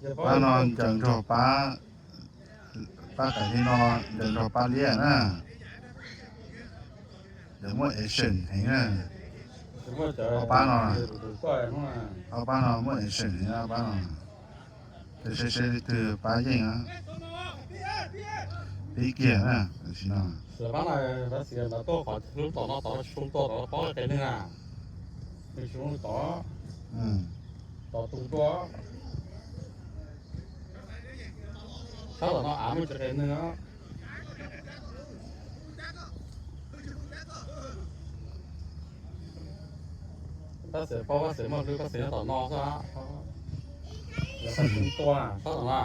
Pab no ncaws nrog pab, pab tam li no ncaws nrog pab liab na. Lawv muaj action heev na. Ob pab no, ob pab no muaj action heev na, ob pab no. Ces saib saib leej twg pab yeej na. Pib kiag na, tam sim no. Pab no, pab xis tuaj qhov lub tom no tod, tsis zoo tuaj tod, paub qe neeg na. Nws tsis zoo tod, tod tus dua. Sab tom no av muaj tsis qe neeg. Pab xis paub, pab xis muaj hlwb, pab xis nyob tom no xwb. Tua sab tom no.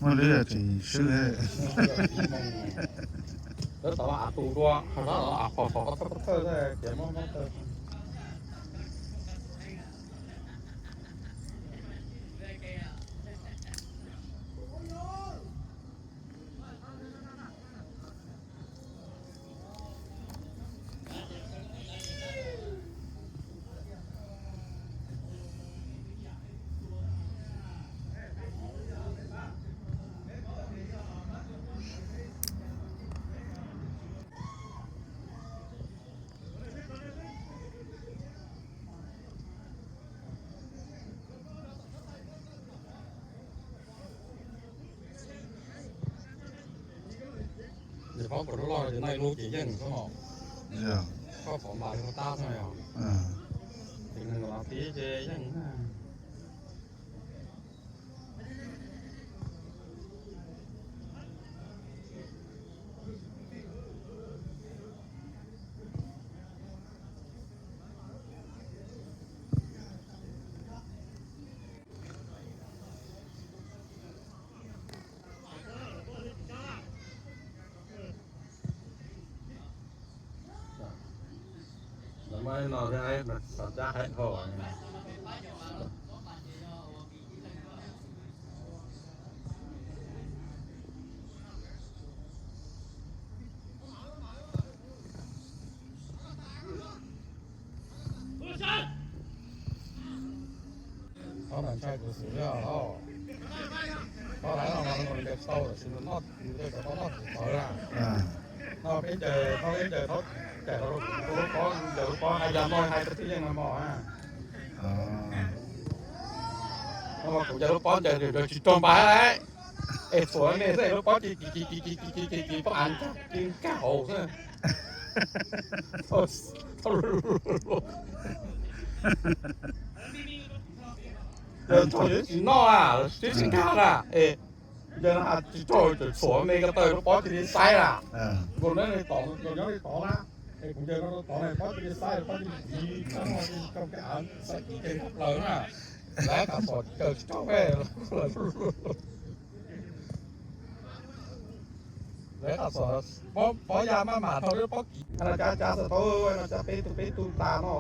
Muaj hlwb tseem swb. Lawv tom no av tus dua, sab tom no av phom phom qhov thawj thawj tias muab muab tawg. Ces pab kom lub loj ces noj ib lub ces yeej xwb no. Koj pom npas li tab xwb no. Ces nws los tib ces yeej. Qhov no ntshai kuv xwb os. Qhov no mas nws ncaws tsis tau, tab sis nws noj, nws ncaws tau noj kuv qhov na. No peb ncaws, no peb ncaws thaub, ncaws tau lub pob, ncaws lub pob hais yam no hais rau twb yeej no mos na. No mas kuv ncaws lub pob ncaws ncaws tsis raug npav lawm. Es txhuam me xwb es lub pob ci ci ci ci ci ci ci ci pob av ncag ci nkag hauv xwb. Yog nrog yus tsis noj na, twb tsis nkag na, es yog tsis raug txhuam me ko taw lub pob cia li saib na. Nkaus nyob li tod, nkaus nyob li tod na, es kuv ncaws no rau tod na, pob cia li saib, pob cia li tiv, txhob no rau kev av xaim tiv ces nqaij plaws na. Lawv qas xom caws tsis raug. Lawv qas xom pob ya maj mam dhau lub pob kiv no, cab cab xwb tau, no cab peb tug peb tug tas no.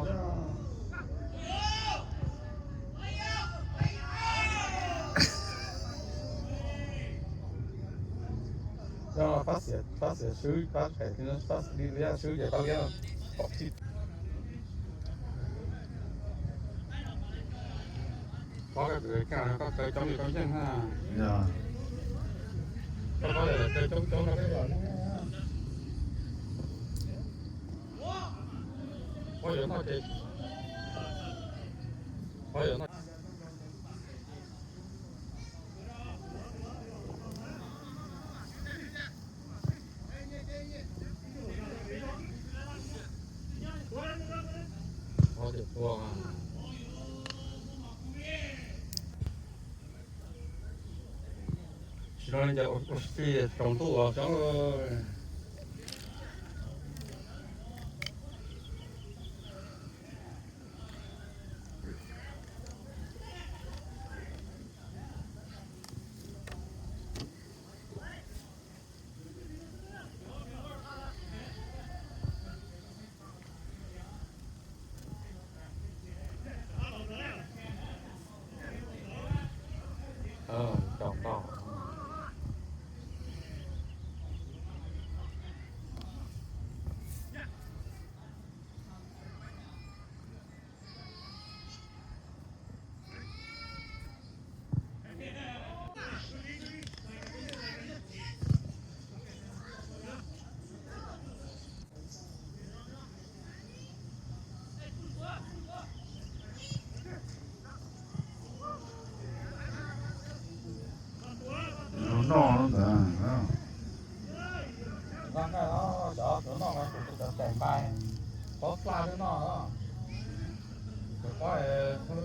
Pab xiam swb, pab phem, pab li liab swb ces pab liab pom txij. Koj kaw coob li koj yeej na. Koj kaw coob coob no peb los. Koj yuav noj ces, koj yuav noj. Tsis no li cas ua si tsaus ntuj los xyov.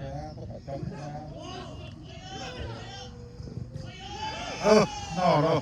kiag na, tab tom coob na. Noj no.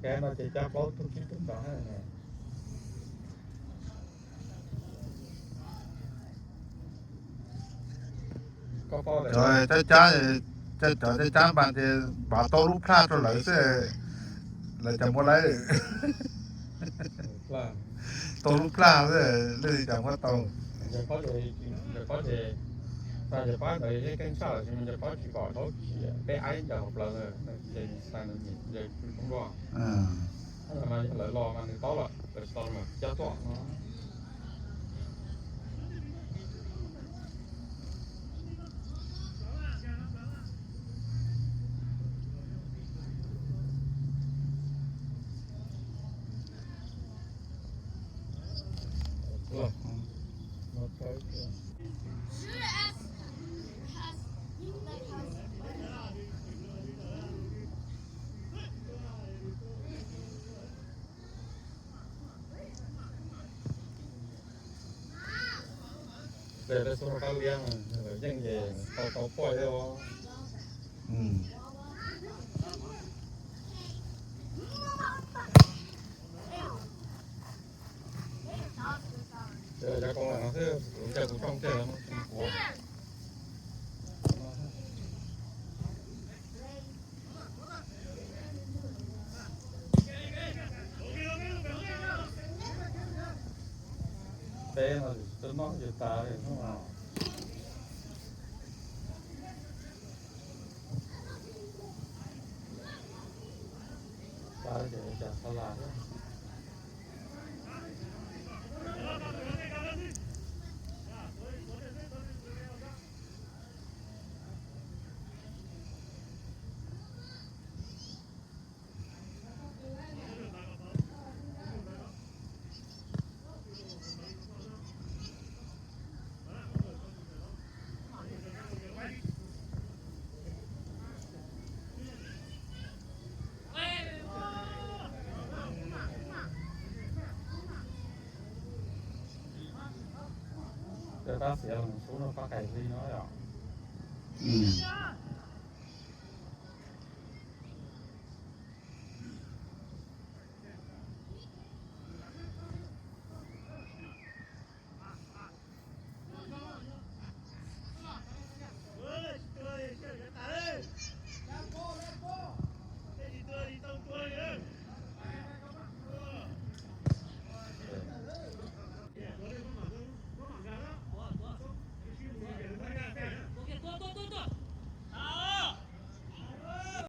Kab no ces cab plaub tug tsib tug ntawd ne. Cov cab cab, cov cab cab mas ces npaj tau lub plhaj rau lawv xwb, lawv cov muab lawv tau lub plhaj xwb, lawv cov muab tau. Ntawd pab ntawd yog keeb tshaj lawm, ntawd pab tsis pom thaub tsis peb aib ncaws hauv plawv, nws tsis tau nws nyiam ncaws tsis zoo dua. Mas yog lawv los mas nws paub lawm, lawv tsis tau los cab tuaj no. Ces peb xub rau qab liab, yeej ces tau tau poj thiab os. Ces yog koom lawm no xwb, kuv ncaws kuv rooj kiag los kuv. Peb no twb noj yus tas li no. Tas ces cas xa las thiab. Tab xiav los xub no pab qais li no yom.